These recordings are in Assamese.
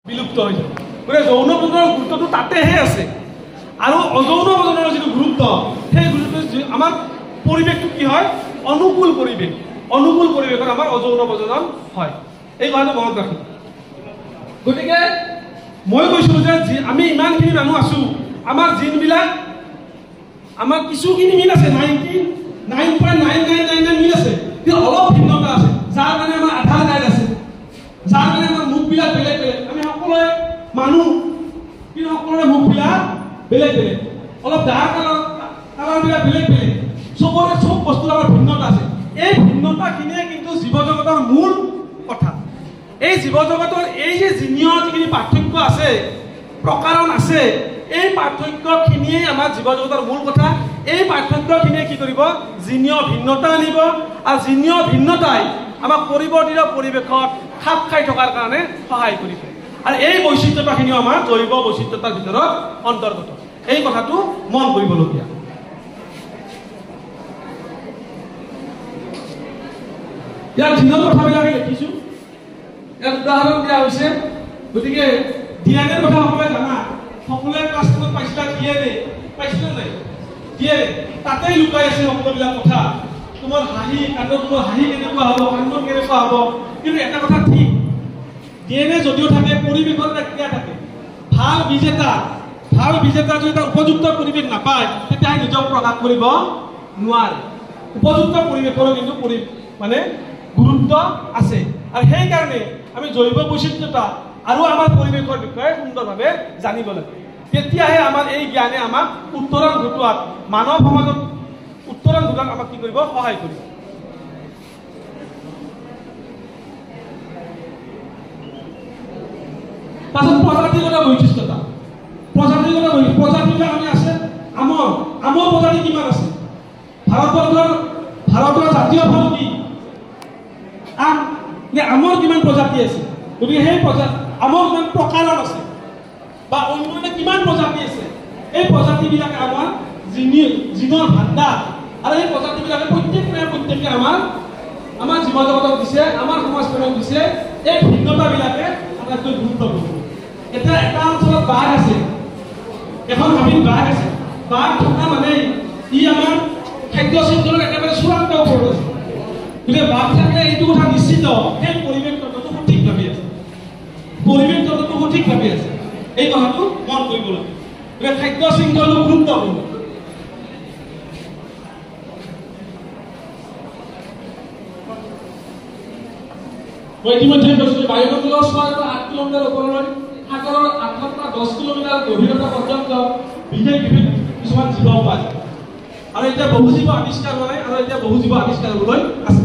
বিলুপ্ত হৈ যাব। গতিকে যৌন প্ৰজননৰ গুৰুত্বটো তাতেহে আছে। আৰু অযৌন প্ৰজননৰ যিটো গুৰুত্ব, সেই গুৰুত্ব আমাৰ পৰিৱেশটো কি হয়, অনুকূল পৰিৱেশ, অনুকূল পৰিৱেশত আমাৰ অযৌন প্ৰজনন হয়। এই কথাটো মনত ৰাখিব। গতিকে মই কৈছিলোঁ যে আমি ইমানখিনি মানুহ আছোঁ, আমাৰ জিনবিলাক আমাৰ কিছুখিনি মিল আছে, 99.9999 মিল আছে, কিন্তু অলপ ভিন্নতা আছে, যাৰ কাৰণে আমাৰ আধাৰ কাৰ্ড আছে, যাৰ কাৰণে আমাৰ মুখবিলাক বেলেগ বেলেগ। আমি সকলোৱে মানুহ, কিন্তু সকলোৰে মুখবিলাক বেলেগ বেলেগ, অলপ গাৰ কালাৰবিলাক বেলেগ বেলেগ, চবৰে চব বস্তুৰ আমাৰ ভিন্নতা আছে। এই ভিন্নতাখিনিয়ে কিন্তু জীৱ জগতৰ মূল কথা। এই জীৱ জগতৰ এই যে জিনীয় যিখিনি পাৰ্থক্য আছে, প্ৰকাৰণ আছে, এই পাৰ্থক্যখিনিয়েই আমাৰ জীৱ জগতৰ মূল কথা। এই পাৰ্থক্যখিনিয়ে কি কৰিব, জিনীয় ভিন্নতা আনিব, আৰু জিনীয় ভিন্নতাই আমাক পৰিৱৰ্তিত পৰিৱেশত খাপ খাই থকাৰ কাৰণে সহায় কৰিব। আৰু এই বৈচিত্ৰতাখিনিও আমাৰ জৈৱ বৈচিত্ৰতাৰ ভিতৰত অন্তৰ্গত। এই কথাটো মন কৰিবলগীয়া। ইয়াত জিনৰ কথাবিলাকে লিখিছোঁ, ইয়াত উদাহৰণ দিয়া হৈছে। গতিকে ডিএনএৰ কথা সকলোৱে জানা, সকলোৱে ক্লাছ টেনত পাইছিলা ডিএনএ, পাইছিলা নাই? ডিএনএ তাতেই লুকাই আছে সকলোবিলাক কথা। তোমাৰ হাঁহি কান্দন, তোমাৰ হাঁহি কেনেকুৱা হ'ব, কান্দন কেনেকুৱা হ'ব। কিন্তু এটা কথা ঠিক, ডিএনএ যদিও থাকে, পৰিৱেশৰ এটা ক্ৰিয়া থাকে। ভাল বীজ এটা যদি এটা উপযুক্ত পৰিৱেশ নাপায়, তেতিয়া নিজক প্ৰকাশ কৰিব নোৱাৰে। উপযুক্ত পৰিৱেশৰো কিন্তু মানে গুৰুত্ব আছে। আৰু সেইকাৰণে আমি জৈৱ বৈচিত্ৰতা আৰু আমাৰ পৰিৱেশৰ বিষয়ে সুন্দৰভাৱে জানিব লাগে। তেতিয়াহে আমাৰ এই জ্ঞানে আমাক উত্তৰণ ঘটোৱাত, মানৱ সমাজত উত্তৰণ ঘটোৱাত আমাক কি কৰিব, সহায় কৰিব। পাছত প্ৰজাতিগত বৈশিষ্ট্যতা, প্ৰজাতিগত প্ৰজাতিবিলাক আমি আছে। আমৰ প্ৰজাতি কিমান আছে? ভাৰতৰ জাতীয় ফল কি? আম। আমৰ কিমান প্ৰজাতি আছে? গতিকে সেই আমৰ কিমান প্ৰকাৰৰ আছে বা অন্য কিমান প্ৰজাতি আছে, এই প্ৰজাতিবিলাকে আমাৰ জিনৰ ভাণ্ডাৰ। আৰু এই প্ৰজাতিবিলাকে প্ৰত্যেকে আমাৰ জীৱ জগতক দিছে, আমাৰ সমাজখনক দিছে। এই ভিন্নতাবিলাকে আটাইতকৈ গুৰুত্বপূৰ্ণ। এতিয়া এটা অঞ্চলত বাঘ আছে, এখন হাবিত বাঘ আছে। বাঘ থকা মানে ই আমাৰ খাদ্য শৃংখলৰ একেবাৰে চূড়ান্ত ওপৰত আছে। গতিকে বাঘ থাকিলে এইটো কথা নিশ্চিত, সেই পৰিৱেশ তন্ত্ৰটো সঠিকভাৱে আছে, পৰিৱেশ তন্ত্ৰটো সঠিকভাৱে আছে। এই কথাটো মন কৰিব লাগে। গতিকে খাদ্য শৃংখলটো গুৰুত্বপূৰ্ণ। মই ইতিমধ্যে কৈছোঁ, বায়ুমণ্ডলৰ 6 পৰা 8 কিলোমিটাৰ ওপৰলৈ, সাগৰৰ 8 পৰা 10 কিলোমিটাৰ গভীৰতা পৰ্যন্ত বিশেষ বিশেষ কিছুমান জীৱ পোৱা যায়। আৰু এতিয়া বহু জীৱ আৱিষ্কাৰ হোৱা নাই, আৰু এতিয়া বহু জীৱ আৱিষ্কাৰ হ'বলৈ আছে।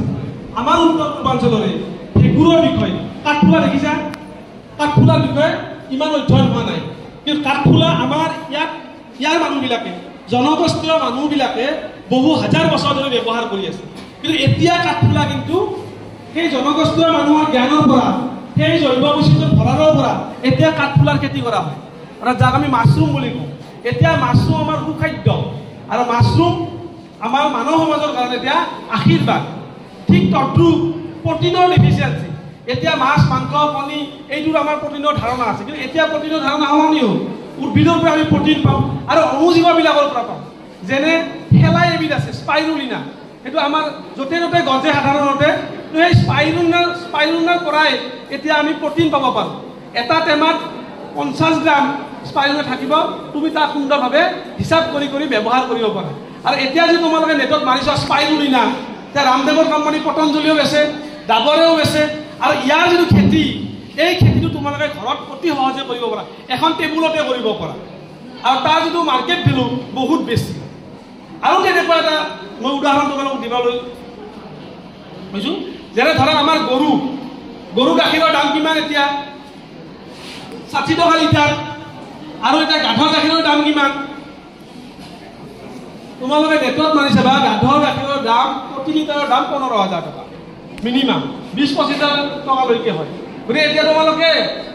আমাৰ উত্তৰ পূৰ্বাঞ্চলৰে ভেঁকুৰৰ বিষয়ে, কাঠফুলা দেখিছা? কাঠফুলাৰ বিষয়ে ইমান অধ্যয়ন হোৱা নাই, কিন্তু কাঠফুলা আমাৰ ইয়াত ইয়াৰ মানুহবিলাকে, জনগোষ্ঠীয় মানুহবিলাকে বহু হাজাৰ বছৰ ধৰি ব্যৱহাৰ কৰি আছে। কিন্তু এতিয়া কাঠফুলা কিন্তু সেই জনগোষ্ঠীয় মানুহৰ জ্ঞানৰ পৰা, সেই জৈৱ বৈচিত্ৰ্যৰ ভঁৰালৰ পৰা এতিয়া কাঠফুলাৰ খেতি কৰা হয়, অৰ্থাৎ যাক আমি মাছৰুম বুলি কওঁ। এতিয়া মাছৰুম আমাৰ সুখাদ্য, আৰু মাছৰুম আমাৰ মানৱ সমাজৰ কাৰণে এতিয়া আশীৰ্বাদ। ঠিক তদ্ৰুপ প্ৰটিনৰ ডেফিচিয়েঞ্চি, এতিয়া মাছ, মাংস, কণী এইটোৰ আমাৰ প্ৰটিনৰ ধাৰণা আছে, কিন্তু এতিয়া প্ৰটিনৰ ধাৰণা সলনি হ'ল। উদ্ভিদৰ পৰা আমি প্ৰটিন পাওঁ আৰু অণুজীৱবিলাকৰ পৰা পাওঁ। যেনে শেলাই এবিধ আছে, স্পাইৰুলিনা, সেইটো আমাৰ য'তে ত'তে গজে সাধাৰণতে। সেই স্পাইৰুলিনাৰ পৰাই এতিয়া আমি প্ৰটিন পাব পাৰোঁ। এটা টেমাত 50 গ্ৰাম স্পাইৰুলিনা থাকিব, তুমি তাক সুন্দৰভাৱে হিচাপ কৰি কৰি ব্যৱহাৰ কৰিব পাৰা। আৰু এতিয়া যদি তোমালোকে নেটত মাৰি চোৱা স্পাইৰুলিনা, এতিয়া ৰামদেৱৰ কোম্পানী পতঞ্জলিও বেচে, ডাবৰেও বেচে। আৰু ইয়াৰ যিটো খেতি, এই খেতিটো তোমালোকে ঘৰত অতি সহজে কৰিব পাৰা, এখন টেবুলতে কৰিব পাৰা। আৰু তাৰ যিটো মাৰ্কেট ভেলু বহুত বেছি। আৰু তেনেকুৱা এটা মই উদাহৰণ তোমালোকক দিবলৈ কৈছোঁ, যেনে ধৰা আমাৰ গৰু গাখীৰৰ দাম কিমান এতিয়া? 60 টকা লিটাৰ। আৰু এতিয়া গাধৰ গাখীৰৰ দাম কিমান? তোমালোকে নেটত মাৰি চাবা, গাধৰ গাখীৰৰ দাম প্ৰতি লিটাৰৰ দাম 15,000 টকা মিনিমাম, 20-25 হাজাৰ টকালৈকে হয়। গতিকে এতিয়া তোমালোকে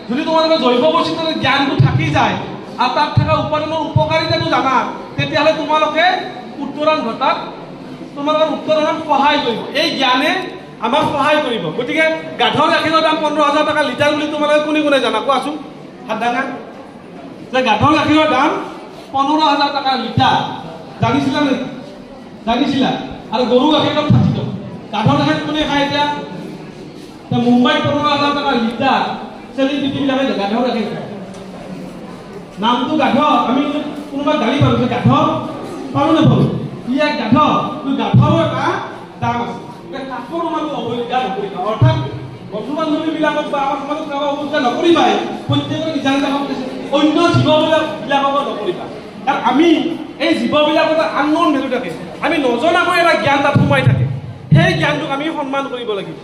যদি তোমালোকে জৈৱ বৈচিত্ৰ্যৰ জ্ঞানটো থাকি যায় আৰু তাত থকা উপাদানৰ উপকাৰিতাটো জানা, তেতিয়াহ'লে তোমালোকে উত্তৰণ ঘটাত, তোমালোকৰ উত্তৰণত সহায় কৰিব। এই জ্ঞানে আমাক সহায় কৰিব। গতিকে গাধৰ গাখীৰৰ দাম 15,000 টকা লিটাৰ বুলি তোমালোকে কোনে কোনে জানা কোৱাচোন? হাত দাঙা যে গাধৰ গাখীৰৰ দাম 15,000 টকা লিটাৰ, জানিছিলা নেকি? জানিছিলা? আৰু গৰু গাখীৰ দাম 60 টকা। গাধৰ গাখীৰ কোনে খায় এতিয়া? মুম্বাইত 15,000 টকা লিটাৰ চেলিব্ৰিটিবিলাকে গাধৰ গাখীৰ খায়। নামটো গাধ, আমি কোনোবা গালি পাৰো যে গাধ পাৰো নাপাৰো, ই এক গাধ, গাধৰো এটা দাম আছে। কাকো তোমালোক অৱহেলা নকৰিবা, অৰ্থাৎ বন্ধু বান্ধৱীবিলাকক বা আমাৰ সমাজত কাৰোবাক অৱহেলা নকৰিবাই, প্ৰত্যেকৰে নিজা নিজা কাম আছে, অন্য জীৱবিলাককো নকৰিবা। কাৰণ আমি এই জীৱবিলাকৰ এটা আননোন ভেলু থাকে, আমি নজনাকৈ এটা জ্ঞান তাত সোমাই থাকে, সেই জ্ঞানটোক আমি সন্মান কৰিব লাগিব।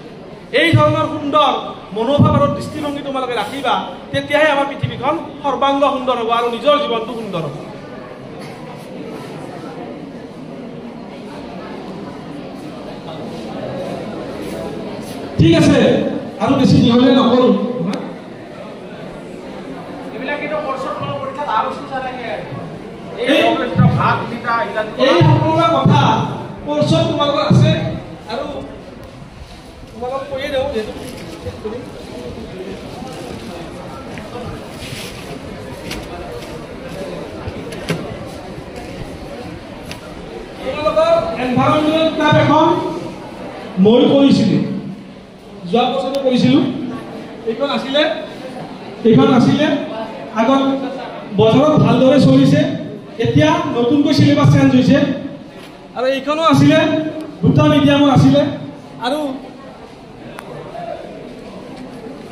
এই ধৰণৰ সুন্দৰ মনোভাৱ আৰু দৃষ্টিভংগী তোমালোকে ৰাখিবা, তেতিয়াহে আমাৰ পৃথিৱীখন সৰ্বাংগ সুন্দৰ হ'ব আৰু নিজৰ জীৱনটো সুন্দৰ হ'ব। ঠিক আছে, আৰু বেছি দীঘলীয়া নকৰোঁ। এই সকলোবিলাক কথা কোৰ্চত তোমালোকৰ আছে আৰু তোমালোক কৈয়ে দিওঁ যিহেতু তোমালোকৰ এনভাইৰনমেণ্টেল ক্লাব এখন মই কৰিছিলোঁ, যোৱা বছৰতে কৰিছিলোঁ। এইখন আছিলে আগত বজাৰত ভালদৰে চলিছে, এতিয়া নতুনকৈ চিলেবাছ চেঞ্জ হৈছে। আৰু এইখনো আছিলে, দুটা মিডিয়ামৰ আছিলে, আৰু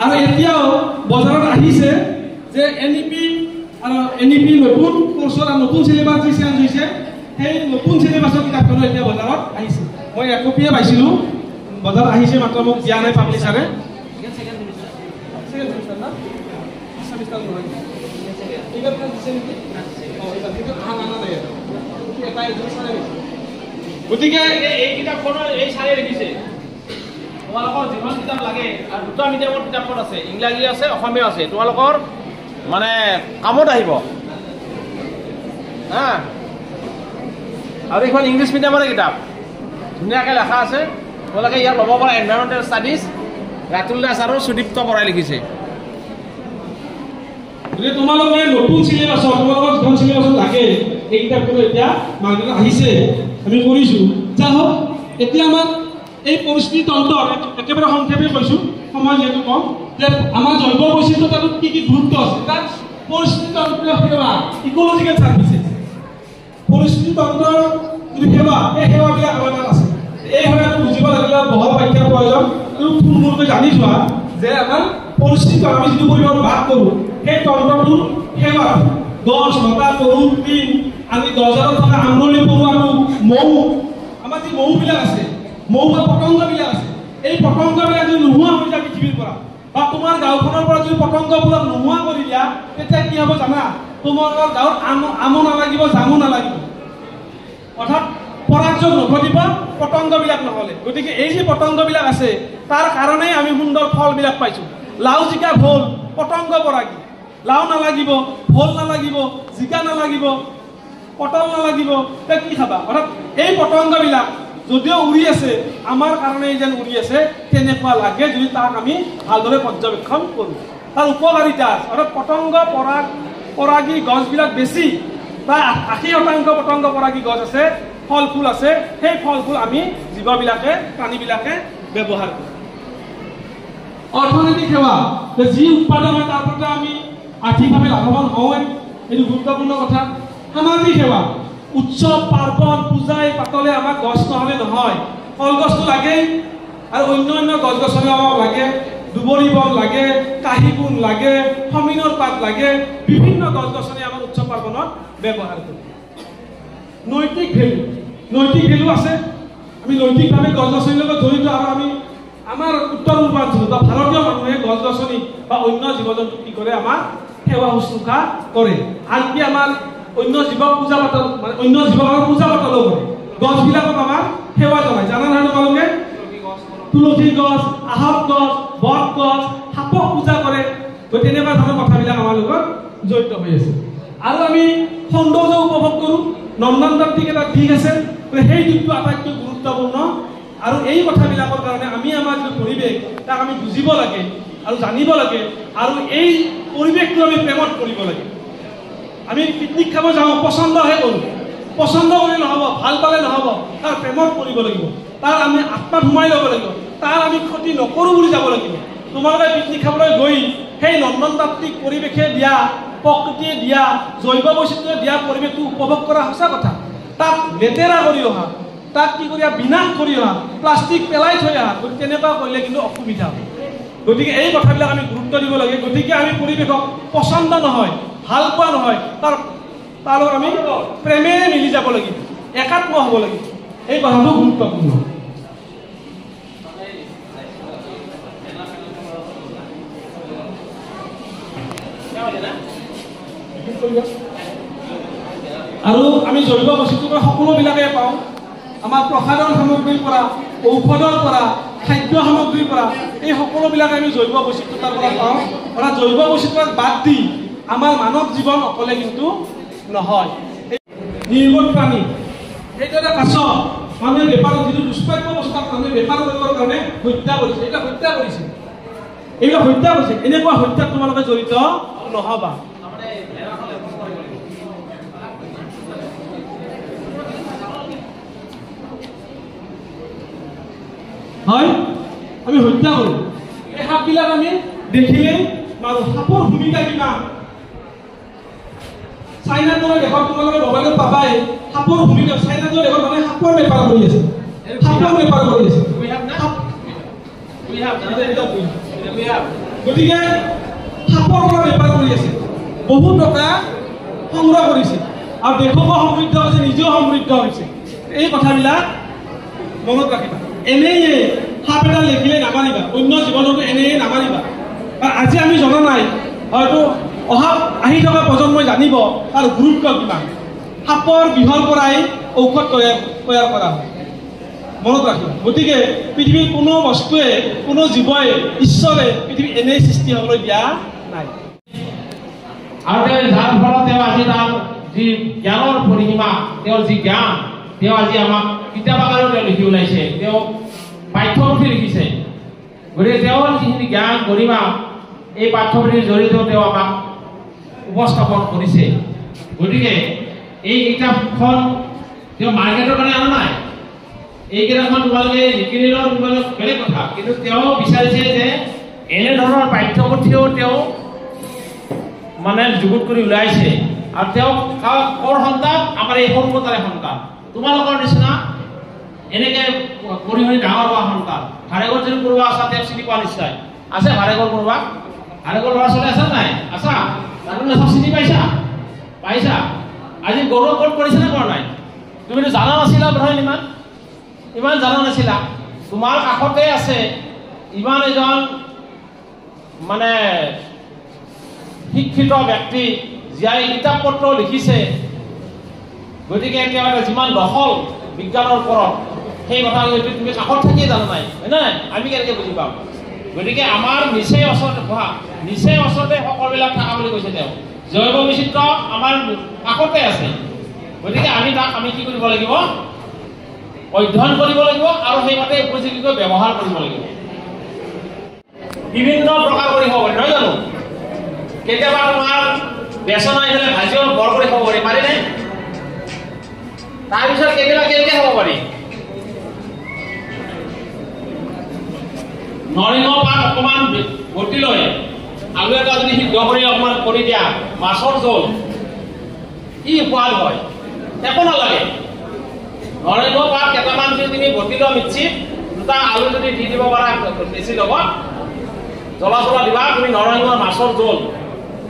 আৰু এতিয়াও বজাৰত আহিছে যে এন ই পি আৰু এন ই পি নতুন কোৰ্চৰ আৰু নতুন চিলেবাছ যি চেঞ্জ হৈছে, সেই নতুন চিলেবাছৰ কিতাপখনো এতিয়া বজাৰত আহিছে। মই এক কপিয়ে পাইছিলোঁ, বজাৰত আহিছে, মাত্ৰ মোক দিয়া নাই পাব্লিচাৰে। গতিকে এই কিতাপখনৰ এই চাৰে লিখিছে, তোমালোকৰ যিখন কিতাপ লাগে আৰু দুটা মিডিয়ামৰ কিতাপখন আছে, ইংৰাজী আছে, অসমীয়া আছে, তোমালোকৰ মানে কামত আহিব। হা, আৰু এইখন ইংলিছ মিডিয়ামৰে কিতাপ, ধুনীয়াকৈ লেখা আছে, তোমালোকে ইয়াক ল'ব পাৰা। এনভাইৰমেণ্টেল ষ্টাডিজ, ৰাতুল দাস আৰু সুদীপ্ত বৰাই লিখিছে। গতিকে তোমালোকে নতুন চিলেবাছত, তোমালোকৰ যিখন চিলেবাছত লাগে এই কিতাপখনো এতিয়া মাৰ্কেটত আহিছে, আমি কৰিছোঁ। যা হওক, এতিয়া আমাক এই পৰিস্থিতি তন্ত্ৰৰ একেবাৰে সংক্ষেপে কৈছোঁ, সময় যিহেতু কম, যে আমাৰ জৈৱ বৈচিত্ৰতাটোত কি কি গুৰুত্ব আছে। তাত পৰিস্থিতিতন্ত্ৰীয় সেৱা, ইক'লজিকেল ছাৰ্ভিচেছ, পৰিস্থিতিতন্ত্ৰৰ যিটো সেৱা, সেই সেৱাবিলাক আমাৰ তাত আছে। এই সেৱাটো বুজিব লাগিলে বহল ব্যাখ্যাৰ প্ৰয়োজন। তুমি থুলমূলকৈ জানি যোৱা যে আমাৰ পৰিস্থিতি, আমি যিটো পৰিৱেশত বাস কৰোঁ, সেই তন্ত্ৰটোৰ সেৱা, গছ লতা তৰু তৃণ, আমি গছত থকা আমৰলি পৰুৱাটো, মৌ, আমাৰ যি মৌবিলাক আছে, মৌ বা পতংগবিলাক আছে, এই পতংগবিলাক যদি নোহোৱা হৈ যায় পৃথিৱীৰ পৰা, বা তোমাৰ গাঁওখনৰ পৰা যদি পতংগবিলাক নোহোৱা কৰি দিয়া, তেতিয়া কি হ'ব জানা? তোমালোকৰ গাঁৱত আমো নালাগিব, জামো নালাগিব, অৰ্থাৎ পৰাগযোগ নঘটিব পতংগবিলাক নহ'লে। গতিকে এই যি পতংগবিলাক আছে, তাৰ কাৰণেই আমি সুন্দৰ ফলবিলাক পাইছোঁ। লাও জিকা ভোল পতংগ পৰাগী, লাও নালাগিব, ভোল নালাগিব, জিকা নালাগিব, পটল নালাগিব, তে কি খাবা? অৰ্থাৎ এই পতংগবিলাক যদিও উৰি আছে, আমাৰ কাৰণেই যেন উৰি আছে তেনেকুৱা লাগে, যদি তাক আমি ভালদৰে পৰ্যবেক্ষণ কৰোঁ। তাৰ উপকাৰিতা আছে। অৰ্থাৎ পতংগ পৰাগী গছবিলাক বেছি, প্ৰায় 80% পতংগ পৰাগী গছ আছে, ফল ফুল আছে, সেই ফল ফুল আমি জীৱবিলাকে, প্ৰাণীবিলাকে ব্যৱহাৰ কৰোঁ। অৰ্থনৈতিক সেৱা, যি উৎপাদন হয় তাৰ পৰা আমি আৰ্থিকভাৱে লাভৱান হওঁৱে, এইটো গুৰুত্বপূৰ্ণ কথা। সামাজিক সেৱা, উৎসৱ পাৰ্বণ পূজাই পাতলে আমাক গছ নহ'লে নহয়, কলগছটো লাগেই, আৰু অন্য অন্য গছ গছনি আমাক লাগে, দুবৰি বন লাগে, কাঁহী বন লাগে, সমিনৰ পাত লাগে, বিভিন্ন গছ গছনি আমাৰ উৎসৱ পাৰ্বণত ব্যৱহাৰ কৰোঁ। নৈতিক ভেলু, নৈতিক ভেলু আছে, আমি নৈতিকভাৱে গছ গছনিৰ লগত জড়িত। আৰু আমি আমাৰ উত্তৰ পূৰ্বাঞ্চলত বা ভাৰতীয় মানুহে গছ গছনি বা অন্য জীৱ জন্তুক কি কৰে, আমাৰ সেৱা শুশ্ৰূষা কৰে। আনকি আমাৰ অন্য জীৱক পূজা পাতল, মানে অন্য জীৱক আমাৰ পূজা পাতলো কৰে, গছবিলাকক আমাৰ সেৱা জনায়। জানা নহয় তোমালোকে? তুলসী গছ, আহত গছ, বট গছ, সাপক পূজা কৰে। তেনেকুৱা ধৰণৰ কথাবিলাক আমাৰ লগত জড়িত হৈ আছে। আৰু আমি সৌন্দৰ্য উপভোগ কৰোঁ, নন্দনতাত্ত্বিক এটা দিশ আছে, সেই দিশটো আটাইতকৈ গুৰুত্বপূৰ্ণ। আৰু এই কথাবিলাকৰ কাৰণে আমি আমাৰ যিটো পৰিৱেশ তাক আমি বুজিব লাগে। আৰু জানিব লাগে, আৰু এই পৰিৱেশটো আমি প্ৰেমত কৰিব লাগে। আমি পিকনিক খাব যাওঁ, পচন্দহে কৰোঁ, পচন্দ কৰি নহ'ব, ভাল পালে নহ'ব, তাৰ প্ৰেমত কৰিব লাগিব, তাৰ আমি আত্মাত সোমাই ল'ব লাগিব, তাৰ আমি ক্ষতি নকৰোঁ বুলি যাব লাগিব। তোমালোকে পিকনিক খাবলৈ গৈ সেই নন্দনতাত্ত্বিক পৰিৱেশে দিয়া, প্ৰকৃতিয়ে দিয়া, জৈৱ বৈচিত্ৰ্যে দিয়া পৰিৱেশটো উপভোগ কৰা সঁচা কথা। তাক লেতেৰা কৰি অহা, তাক কি কৰি অহা, বিনাশ কৰি অহা, প্লাষ্টিক পেলাই থৈ অহা, গতিকে তেনেকুৱা কৰিলে কিন্তু অসুবিধা হ'ব। গতিকে এই কথাবিলাক আমি গুৰুত্ব দিব লাগে। গতিকে আমি পৰিৱেশক পচন্দ নহয়, ভাল পোৱা নহয়, তাৰ লগত আমি প্ৰেমেৰে মিলি যাব লাগিব, একাত্ম হ'ব লাগিব। এই কথাটো গুৰুত্বপূৰ্ণ। আৰু আমি জৈৱ বৈচিত্ৰ্যৰ সকলোবিলাকে পাওঁ, আমাৰ প্ৰসাধন সামগ্ৰীৰ পৰা, ঔষধৰ পৰা, খাদ্য সামগ্ৰীৰ পৰা, এই সকলোবিলাকে আমি জৈৱ বৈচিত্ৰতাৰ পৰা পাওঁ। অৰ্থাৎ জৈৱ বৈচিত্ৰতাক বাদ দি আমাৰ মানৱ জীৱন অকলে কিন্তু নহয়। নিৰ্বোধ প্ৰাণী সেইটো এটা কাছ, মানুহে বেপাৰ, যিটো দুষ্প্ৰাপ্য বস্তুক মানুহে বেপাৰ কৰিবৰ কাৰণে হত্যা কৰিছে, এইবিলাক হত্যা কৰিছে, এইবিলাক হত্যা কৰিছে। এনেকুৱা হত্যাত তোমালোকে জড়িত নহবা। হয়, আমি হত্যা কৰোঁ। এই সাপবিলাক আমি দেখিলেই মাৰোঁ। সাপৰ ভূমিকা কিমান? চাইনাৰ দৰে দেশত তোমালোকে মোবাইলত পাবাই সাপৰ ভূমিকা। চাইনাৰ দৰে দেশত মানে সাপৰ বেপাৰ কৰি আছে, সাপৰ বেপাৰ কৰি আছে। গতিকে সাপৰ পৰা বেপাৰ কৰি আছে, বহু টকা সংগ্ৰহ কৰিছে আৰু দেশকো সমৃদ্ধ হৈছে, নিজেও সমৃদ্ধ হৈছে। এই কথাবিলাক মনত ৰাখিবা। এনেয়ে সাপ এডাল দেখিলে নামাৰিবা, অন্য জীৱনতো এনেয়ে নামাৰিবা। আজি আমি জনা নাই, হয়তো অহা আহি থকা প্ৰজন্মই জানিব তাৰ গুৰুত্ব কিমান। সাপৰ বিহৰ পৰাই ঔষধ তৈয়াৰ কৰা হয়, মনত ৰাখিবা। গতিকে পৃথিৱীৰ কোনো বস্তুৱে, কোনো জীৱই, ঈশ্বৰে পৃথিৱী এনেই সৃষ্টি হ'বলৈ দিয়া নাই। আৰু তেওঁ যাৰ ফলত তেওঁ আজি তাৰ যি জ্ঞানৰ পৰিসীমা, তেওঁৰ যি জ্ঞান, তেওঁ আজি আমাক কিতাপ আকাৰেও তেওঁ লিখি ওলাইছে, তেওঁ পাঠ্যপুথি লিখিছে। গতিকে তেওঁৰ যিখিনি জ্ঞান গৰিমা এই পাঠ্যপুথিৰ জৰিয়তেও তেওঁ আমাক উপস্থাপন কৰিছে। গতিকে এই কিতাপখন তেওঁ মাৰ্কেটৰ কাৰণে অনা নাই, এই কিতাপখন তোমালোকে নিকিনিলেও তোমালোক বেলেগ কথা, কিন্তু তেওঁ বিচাৰিছে যে এনেধৰণৰ পাঠ্যপুথিও তেওঁ মানে যুগুত কৰি ওলাইছে। আৰু তেওঁ কৰ সন্তান? আমাৰ এই সৰুপতাৰে সন্তান, তোমালোকৰ নিচিনা এনেকে কৰি শুনি ডাঙৰ হোৱা সন্তান। ভাৰেগৰ যদি কোনোবা আছা, তেওঁক চিনি পোৱা নিশ্চয় আছে। ভাৰেগৰ কোনোবা, ভাৰেগৰ ল'ৰা ছোৱালী আছে নাই? আছা? জানো চব চিনি পাইছা? পাইছা? আজি গৌৰৱ ক'ত কৰিছে নে কৰা নাই? তুমিতো জানা নাছিলা বোধহয়, ইমান জানা নাছিলা। তোমাৰ কাষতে আছে ইমান এজন মানে শিক্ষিত ব্যক্তি, জীয়াই কিতাপ পত্ৰ লিখিছে। গতিকে তেওঁ এটা যিমান দখল বিজ্ঞানৰ ওপৰত, সেই কথা তুমি কাষত থাকিয়ে জানা নাই, হয় নাই? আমি কেনেকৈ বুজি পাম? গতিকে আমাৰ নিচেই ওচৰতে পঢ়া, নিচেই ওচৰতে সকলোবিলাক থকা বুলি কৈছে তেওঁ। জৈৱ বৈচিত্ৰ্য আমাৰ কাষতে আছে। গতিকে আমি তাক আমি কি কৰিব লাগিব? অধ্যয়ন কৰিব লাগিব আৰু সেইমতে উপযোগীকৈ ব্যৱহাৰ কৰিব লাগিব। বিভিন্ন প্ৰকাৰ কৰি খাব পাৰি, নহয় জানো? কেতিয়াবা তোমাৰ বেচন আনি পেলাই ভাজিও বৰ কৰি খাব পাৰি, পাৰিনে? তাৰপিছত কেতিয়াবা কেনেকৈ খাব পাৰি? নৰসিংহ পাত অকণমান বটি লৈ আলু এটা যদি সিদ্ধ কৰি অকণমান কৰি দিয়া, মাছৰ জোল কি সোৱাদ হয়, একো নালাগে। নৰসিংহ পাত কেইটামান যদি তুমি বটি লোৱা মিক্সিত, দুটা আলু যদি দি দিব পাৰা বেছি লগত, জ্বলা চলা দিবা, তুমি নৰসিংহ মাছৰ জোল,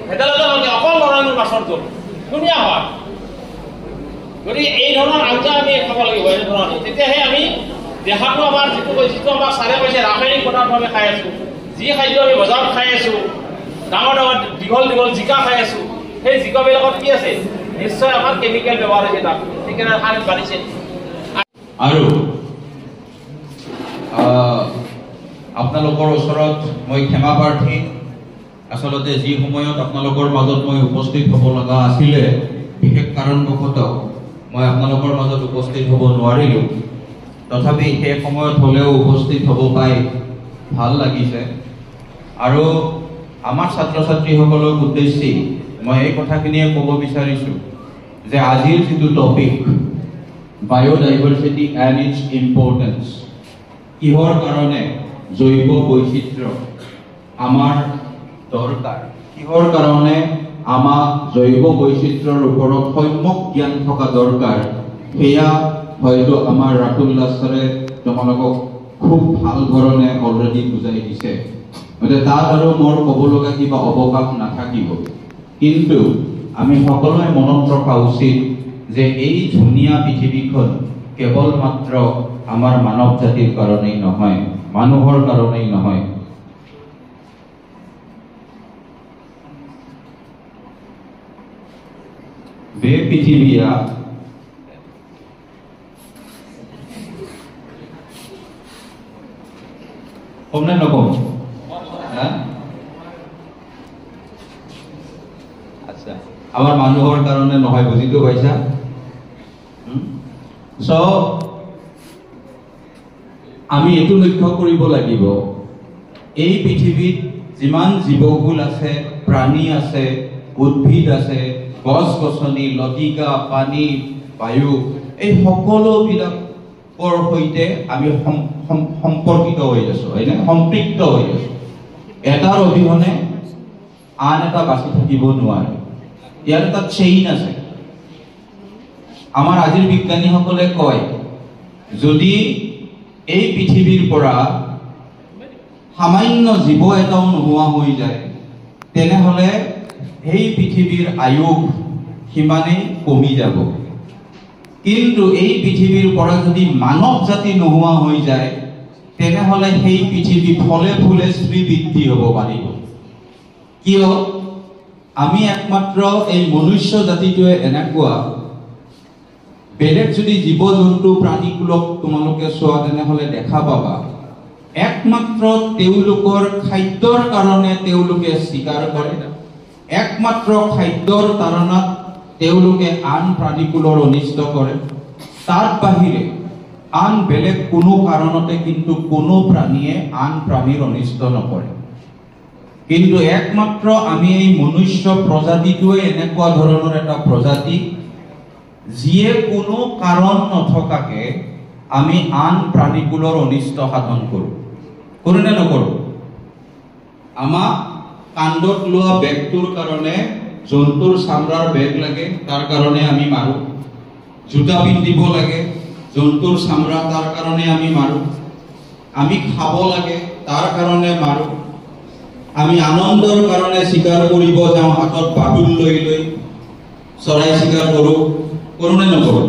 ভেদাইলতা নালাগে, অকল নৰসিংহ মাছৰ জোল ধুনীয়া হয়। গতিকে এই ধৰণৰ আঞ্জা আমি খাব লাগিব এনেধৰণে, তেতিয়াহে আমি দেহাটো আমাৰ যিটো আমাক ছাৰে কৈছে ৰাসায়নিক পদাৰ্থ আমি খাই আছো, যি খাদ্য আমি বজাৰত খাই আছো, ডাঙৰ ডাঙৰ দীঘল দীঘল জিকা খাই আছো, সেই জিকাবিলাকত কি আছে? নিশ্চয় আমাৰ কেমিকেল ব্যৱহাৰ হৈছে তাত, সেইকাৰণে সাৰ বাঢ়িছে। আৰু আপোনালোকৰ ওচৰত মই ক্ষমা প্ৰাৰ্থী। আচলতে যি সময়ত আপোনালোকৰ মাজত মই উপস্থিত হ'ব লগা আছিলে, বিশেষ কাৰণবশতঃ মই আপোনালোকৰ মাজত উপস্থিত হ'ব নোৱাৰিলোঁ। তথাপি সেই সময়ত হ'লেও উপস্থিত হ'ব পাই ভাল লাগিছে। আৰু আমাৰ ছাত্ৰ ছাত্ৰীসকলক উদ্দেশ্যি মই এই কথাখিনিয়ে ক'ব বিচাৰিছোঁ যে আজিৰ যিটো topic biodiversity and its importance, কিহৰ কাৰণে জৈৱ বৈচিত্ৰ্য আমাৰ দৰকাৰ, কিহৰ কাৰণে আমাক জৈৱ বৈচিত্ৰ্যৰ ওপৰত সম্যক জ্ঞান থকা দৰকাৰ, সেয়া হয়তো আমাৰ ৰাতুল দাস ছাৰে তোমালোকক খুব ভাল ধৰণে অলৰেডি বুজাই দিছে। গতিকে তাত আৰু মোৰ ক'ব লগা কিবা অৱকাশ নাথাকিব। কিন্তু আমি সকলোৱে মনত ৰখা উচিত যে এই ধুনীয়া পৃথিৱীখন কেৱল মাত্ৰ আমাৰ মানৱ জাতিৰ কাৰণেই নহয়, মানুহৰ কাৰণেই নহয়। বে পৃথিৱীয়া কম নে নকম? আচ্ছা, আমাৰ মানুহৰ কাৰণে নহয়, বুজিটো পাইছা? চ' আমি এইটো লক্ষ্য কৰিব লাগিব, এই পৃথিৱীত যিমান জীৱকুল আছে, প্ৰাণী আছে, উদ্ভিদ আছে, গছ গছনি, লতিকা, পানী, বায়ু, এই সকলোবিলাকৰ সৈতে আমি সম্পৰ্কিত হৈ আছো, হয়নে? সম্পৃক্ত হৈ আছো। এটাৰ অবিহনে আন এটা বাচি থাকিব নোৱাৰে। ইয়াৰ এটা চেইন আছে। আমাৰ আজিৰ বিজ্ঞানীসকলে কয়, যদি এই পৃথিৱীৰ পৰা সামান্য জীৱ এটাও নোহোৱা হৈ যায়, তেনেহ'লে সেই পৃথিৱীৰ আয়ুস সিমানেই কমি যাব। কিন্তু এই পৃথিৱীৰ পৰা যদি মানৱ জাতি নোহোৱা হৈ যায়, তেনেহ'লে সেই পৃথিৱী ফলে ফুলে শ্ৰীবৃদ্ধি হ'ব পাৰিব। কিয়? আমি একমাত্ৰ এই মনুষ্য জাতিটোৱে এনেকুৱা, বেলেগ যদি জীৱ জন্তু প্ৰাণীকুলক তোমালোকে চোৱা, তেনেহ'লে দেখা পাবা একমাত্ৰ তেওঁলোকৰ খাদ্যৰ কাৰণে তেওঁলোকে চিকাৰ কৰে, একমাত্ৰ খাদ্যৰ তাৰণাত তেওঁলোকে আন প্ৰাণীকুলৰ অনিষ্ট কৰে। তাৰ বাহিৰে আন বেলেগ কোনো কাৰণতে কিন্তু কোনো প্ৰাণীয়ে আন প্ৰাণীৰ অনিষ্ট নকৰে। কিন্তু একমাত্ৰ আমি এই মনুষ্য প্ৰজাতিটোৱে এনেকুৱা ধৰণৰ এটা প্ৰজাতি, যিয়ে কোনো কাৰণ নথকাকে আমি আন প্ৰাণীকুলৰ অনিষ্ট সাধন কৰোঁ। কৰোঁ নে নকৰোঁ? আমাক কাণ্ডত লোৱা বেগটোৰ কাৰণে জন্তুৰ চামৰাৰ বেগ লাগে, তাৰ কাৰণে আমি মাৰোঁ। জোতা পিন্ধিব লাগে, জন্তুৰ চামৰা, তাৰ কাৰণে আমি মাৰোঁ। আমি খাব লাগে, তাৰ কাৰণে মাৰোঁ। আমি আনন্দৰ কাৰণে চিকাৰ কৰিব যাওঁ, হাতত বাটুল লৈ লৈ চৰাই চিকাৰ কৰোঁ। কৰোঁ নে নকৰোঁ?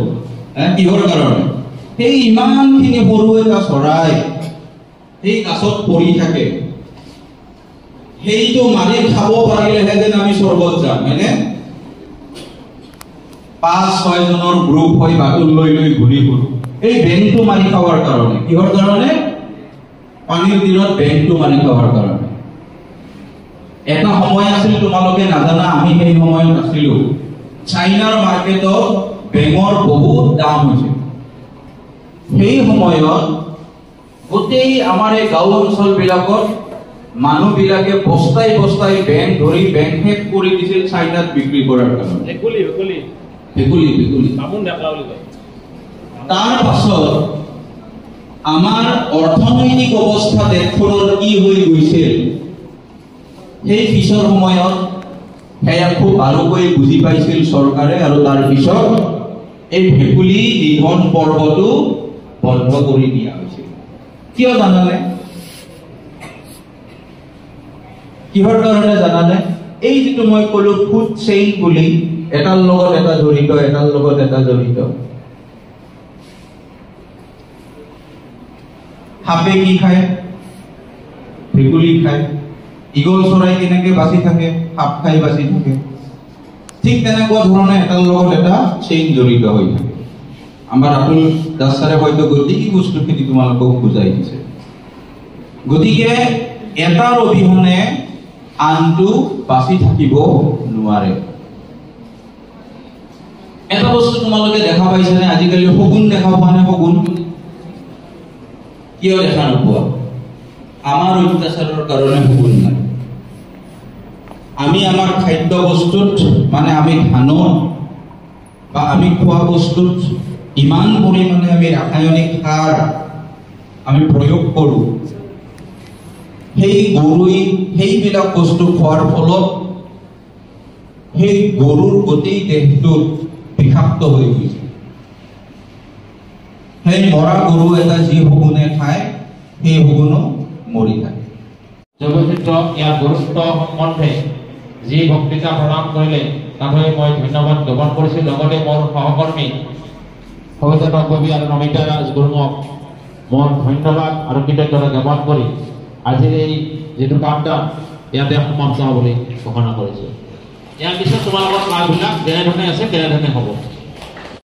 কিহৰ কাৰণে? সেই ইমানখিনি সৰু এটা চৰাই সেই গাছত পৰি থাকে, সেইটো মাৰি খাব পাৰিলেহে যেন আমি স্বৰ্গত যাম, হয়নে? 5-6 জনৰ গ্ৰুপ হৈ বাটুল লৈ লৈ ঘূৰি ফুৰো, এই বেংটো মাৰি খাৱাৰ কাৰণে। কিহৰ কাৰণে? পানীৰ তীৰত বেংটো মাৰি খাৱাৰ কাৰণে। এটা সময় আছিল, তোমালোকে নাজানা, আমি সেই সময়ত নাছিলো, চাইনাৰ মাৰ্কেটত বেঙৰ বহুত দাম হৈছিল। সেই সময়ত গোটেই আমাৰ এই গাঁও অঞ্চলবিলাকত মানুহবিলাকে বস্তাই বস্তাই বেং ধৰি বেং শেষ কৰি দিছিল চাইনাত বিক্ৰী কৰাৰ কাৰণে। ভেকুলী ভেকুলী। তাৰ পাছত আমাৰ অৰ্থনৈতিক অৱস্থা দেশখনৰ কি হৈ গৈছিল, সেই পিছৰ সময়ত সেয়া খুব ভালকৈ বুজি পাইছিল চৰকাৰে, আৰু তাৰ পিছত এই ভেকুলী নিধন পৰ্বটো বন্ধ কৰি দিয়া হৈছিল। কিয় জানানে? কিহৰ কাৰণে জানানে? এই যিটো মই ক'লো ফুড চেইন বুলি, এটাৰ লগত এটা জড়িত, এটাৰ লগত এটা জড়িত। সাপে কি খায়? ভেকুলী খায়। ঈগল চৰাই কেনেকে বাচি থাকে? সাপ খাই বাচি থাকে। ঠিক তেনেকুৱা ধৰণে এটাৰ লগত এটা চেইন জড়িত হৈ থাকে। আমাৰ ৰাতুল দাস ছাৰে হয়তো গোটেই বস্তুখিনি তোমালোকক বুজাই দিছে। গতিকে এটাৰ অবিহনে আনটো বাচি থাকিব নোৱাৰে। এটা বস্তু তোমালোকে দেখা পাইছানে আজিকালি? শগুন দেখা পোৱা নে? শগুন কিয় দেখা নোপোৱা? আমাৰ অত্যাচাৰৰ কাৰণে শগুন নাই। আমি আমাৰ খাদ্য বস্তুত, মানে আমি ধানত বা আমি খোৱা বস্তুত ইমান পৰিমাণে আমি ৰাসায়নিক সাৰ আমি প্ৰয়োগ কৰোঁ, সেই গৰুই সেইবিলাক বস্তু খোৱাৰ ফলত সেই গৰুৰ গোটেই দেহটোত বিষাক্ত হৈ গৈছে। সেই মৰা গৰু এটা যি শগুনে খায়, সেই শগুনো মৰি থাকে। জৈৱচিত্ৰ ইয়াৰ গুৰুত্ব সম্বন্ধে যি বক্তৃতা প্ৰদান কৰিলে তালৈ মই ধন্যবাদ জ্ঞাপন কৰিছোঁ। লগতে মোৰ সহকৰ্মী সবিতা বাগবী আৰু নমিতা ৰাজগুৰুঙক মোৰ ধন্যবাদ আৰু কৃতজ্ঞতা জ্ঞাপন কৰি আজিৰ এই যিটো পাঠদান ইয়াতে সমাপ্ত হ'ব বুলি ঘোষণা কৰিছোঁ। ইয়াৰ পিছত তোমালোকৰ ক্লাছবিলাক যেনেধৰণে আছে তেনেধৰণে হ'ব।